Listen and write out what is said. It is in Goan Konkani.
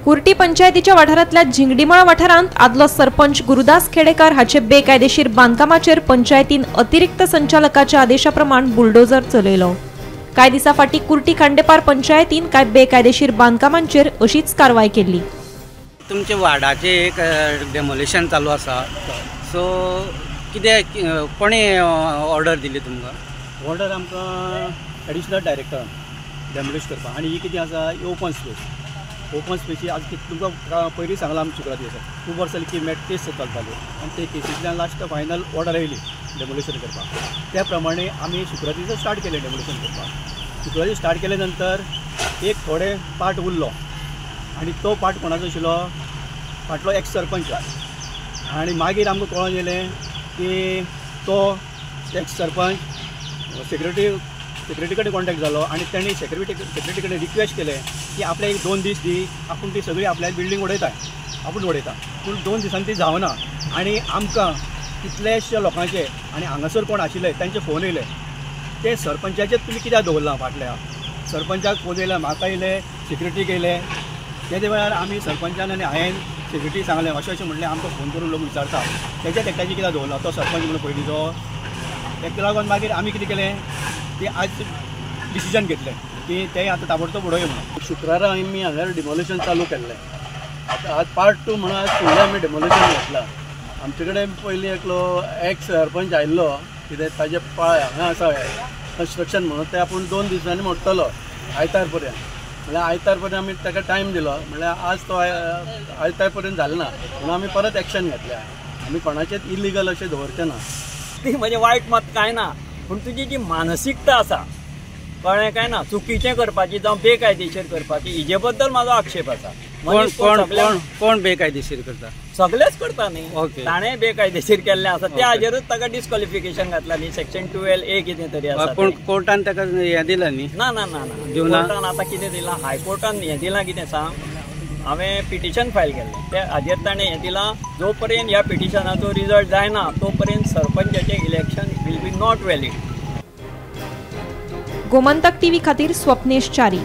कुर्टी पंचायतीच्या वाठारांतल्या झिंगडीमळा वाठारांत आदलो सरपंच गुरुदास खेडेकर हाचे बेकायदेशीर बांदकामाचेर पंचायतीन अतिरिक्त संचालकाच्या आदेशा प्रमाण बुलडोजर चलयलो। कांय दिसां फाटीं कुर्टी खांडेपार पंचायतीन कांय बेकायदेशीर बांदकामांचेर अशीच कारवाय केल्ली। तुमचे वार्डाचे एक डेमोलिशन चालू आसा, सो कितें कोणे ऑर्डर दिली तुमकां? ऑर्डर आमकां एडिशनल डायरेक्टर डेमोलिश करपाक। आनी ही कितें आसा, ओपन स्पेस, ओपन स्पेसी आज तुमकां पयलीं सांगलां आमी शुक्रार दिसा खूब वर्सां जाली की मॅट केस चलताली आनी ते केसींतल्यान लास्ट फायनल ऑर्डर आयली डेमोलिशन करपाक। त्या प्रमाणे आमी शुक्रार दिसा स्टार्ट केलें डेमोलिशन करपाक। शुक्रार दिसा स्टार्ट केले नंतर एक थोडे पार्ट उरलो आनी तो पार्ट कोणाचो आशिल्लो, फाटलो एक्स सरपंच। आनी मागीर आमकां कळोन येयलें की तो एक्स सरपंच सेक्रेटरी कडेन कॉन्टेक्ट जालो आनी तेणी सेक्रेटरी कडेन रिक्वेस्ट केलें की आपल्याक एक 2 दीस दी, आपूण ती सगळी आपल्या बिल्डींग उडयता, आपूण उडयता। पूण 2 दिसांनी ती जावना आनी आमकां कितलेशे लोकांचे आनी हांगासर कोण आशिल्ले तांचे फोन येयले, ते सरपंचाचेच तुमी कित्याक दवरलां फाटल्या? सरपंचाक फोन येयले, म्हाका येयले, सेक्रेटरीक येयले। तेजे वेळार आमी सरपंचान आनी हांवें सेक्रेटरी सांगलें अशें अशें म्हणलें, आमकां फोन करून लोक विचारता तेज्याच एकट्याचें कित्याक दवरलां, तो सरपंच म्हणून पयलींचो। तेका लागून मागीर आमी कितें केलें की आज डिसिजन घेतलें की तें आतां ताबडतोब उडोवया म्हणून। शुक्रारा आमी हांगा डिमोलिशन चालू केल्लें। आतां आज पार्ट 2 म्हणून आज फुडलें आमी डिमोलिशन घेतलां। आमचे कडेन पयलीं एकलो एक्स सरपंच आयिल्लो, कितें ताजे पांय हांगा आसा कन्स्ट्रक्शन म्हणून, तें आपूण 2 दिसांनी मोडटलो आयतार पर्यंत। म्हणल्यार आयतार पर्यंत आमी ताका टायम दिलो, म्हणल्यार आज तो आयतार पर्यंत जालें ना म्हणून आमी परत एक्शन घेतलें। आमी कोणाचेच इलिगल अशें दवरचें ना। ती म्हणजे वायट मत कांय ना, पूण तुजी जी मानसिकता आसा कळ्ळें काय ना, चुकीचें करपाची जावं बेकायदेशीर करपाची, हिजे बद्दल म्हाजो आक्षेप आसा। कोण कोण कोण बेकायदेशीर करता? सगळेच करता न्ही, ताणें बेकायदेशीर केल्लें आसा त्या हाजेरूच ताका डिस्क्वॉलिफिकेशन घातला न्ही, सेक्शन 12A कितें तरी आसा। पूण कोर्टान ताका हें दिलां न्ही? ना ना ना ना, कोर्टान आतां कितें दिलां, हायकोर्टान हें दिलां कितें सांग, हांवें पिटिशन फायल केल्लें त्या हाजेर ताणें हें दिलां, जो पर्यंत ह्या पिटिशनाचो रिजल्ट जायना तो पर्यंत सरपंचाचें election will be not valid. Gomantak TV खातीर स्वप्नेश च्यारी।